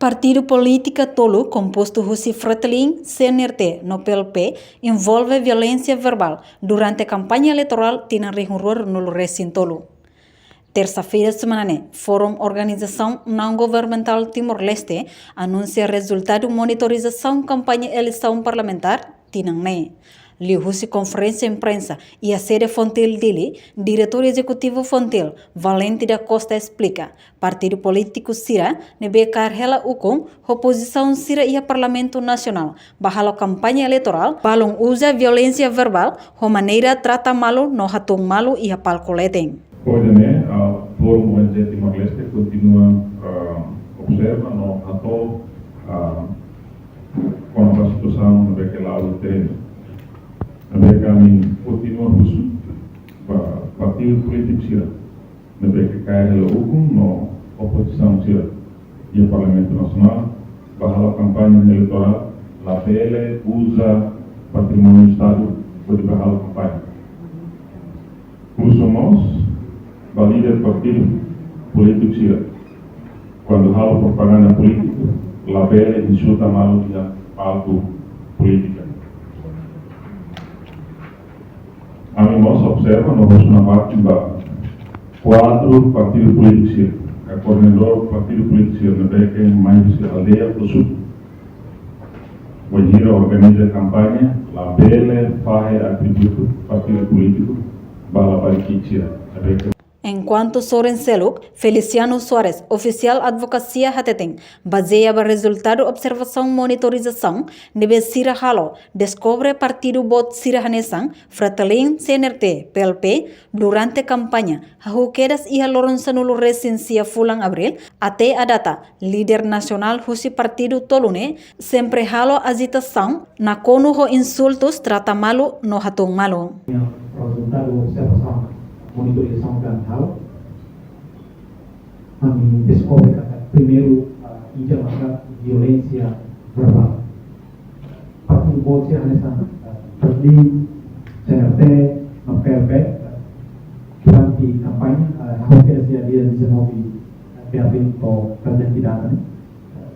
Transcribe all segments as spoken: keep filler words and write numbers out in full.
Partidu polítika tolu kompostu husi Fretilin, C N R T no P L P envolve violénsia verbál durante kampaña eleitorál tinan rihun rua ruanulu resin tolu. Tersa-feira semana ne'e, Forum Organizasaun Naun Governamentál Timor-Leste anunsia rezultadu monitorizasaun kampaña eleisaun parlamentár tinan ne'e. Liuhusi konferénsia imprensa iha sede Fontil Dili, Diretór Ezekutivu Fontil, Valente da Costa esplika, partidu polítiku sira ne'ebé kaer hela ukun ho pozisaun sira iha Parlamentu Nasionál ba halo kampaña eleitorál, balun uza violénsia verbál ho maneira trata malu no hatún malu iha palku leten. Ohin ne'e, ah, Forum O N G Timor-Leste kontinua, ah, observa no hato'o, ah, kona-ba situasaun ne'ebé ke la'o iha terrenu. Ne'ebé ke ami kontinua husu ba partidu polítiku sira ne'ebé ke kaer hela ukun no opozisaun sira iha Parlamentu Nasionál ba halo kampaña eleitorál, labele uza patrimóniu Estadu hodi ba halo kampaña. Husu mós ba líder partidu polítiku sira, kuandu halo propaganda polítiku, labele insulta malu iha palku polítika. Ami mós observa no husu nafatin ba kuadru partidu polítiku sira, ka koordenadór partidu polítiku sira ne'ebé ke mai husi aldeia husi bainhira organiza kampaña, labele fahe atributu partidu polítiku ba labarik sira. Ne'ebé ke Enkuantu sorin seluk, Feliciano Soares, ofisiál advokasia hateten, bazeia ba rezultadu observasaun monitorizasaun ne'ebé sira halo, deskobre partidu boot sira hanesan Fretilin, C N R T, P L P, durante kampaña, hahú kedas iha loron sanulu resin sia fulan Abríl, até à data, líder nasionál husi partidu tolu ne'e sempre halo ajitasaun, nakonu ho insultus, trata malu no hatún malu. Rezultadu observasaun monitorizasaun ne'ebé ami halo, ami deskobre katak primeiru, ah, ida maka violénsia verbál. Partidu boot sira hanesan, ah, Fretilin, C N R T, no P L P, ah, durante kampaña, ah, hahú kedas iha dia dezanove, ah, de abril to'o prezente data ne'e, ah,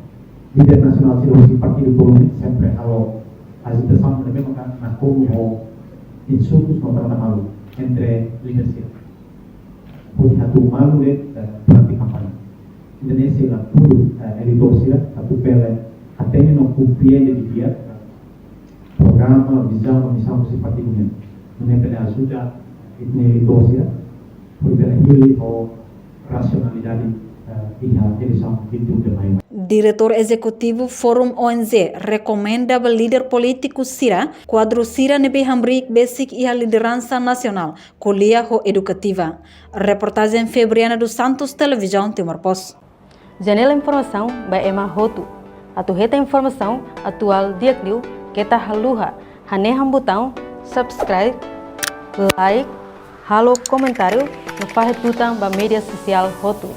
líder nasionál sira husi partidu tolu ne'e sempre halo ajitasaun, ne'ebé maka nakonu ho insultus no trata malu entre líder sira. Hodi hatún malu de'it, eh, durante kampaña. Ida-ne'e sei la tudu, eh, eleitór sira atu bele hatene no komprende didi'ak, eh, programa, vizaun no misaun husi partidu nian. Nune'e bele ajuda ita-nia eleitór sira hodi bele hili ho rasionalidade, eh, iha eleisaun vinte e um de maio. Diretór Ezekutivu Forum O N G rekomenda ba líder polítiku sira, kuadru sira ne'ebé hamriik besik iha lideransa nasionál, ko'alia ho edukativa. Reportajen Febriana dos Santos, Televizaun Timor Post. Janela informasaun ba ema hotu. Atu hetan informasaun atuál di'ak liu, keta haluha hanehan butaun subscribe, like, halo komentáriu no fahe tutan ba média sosiál hotu.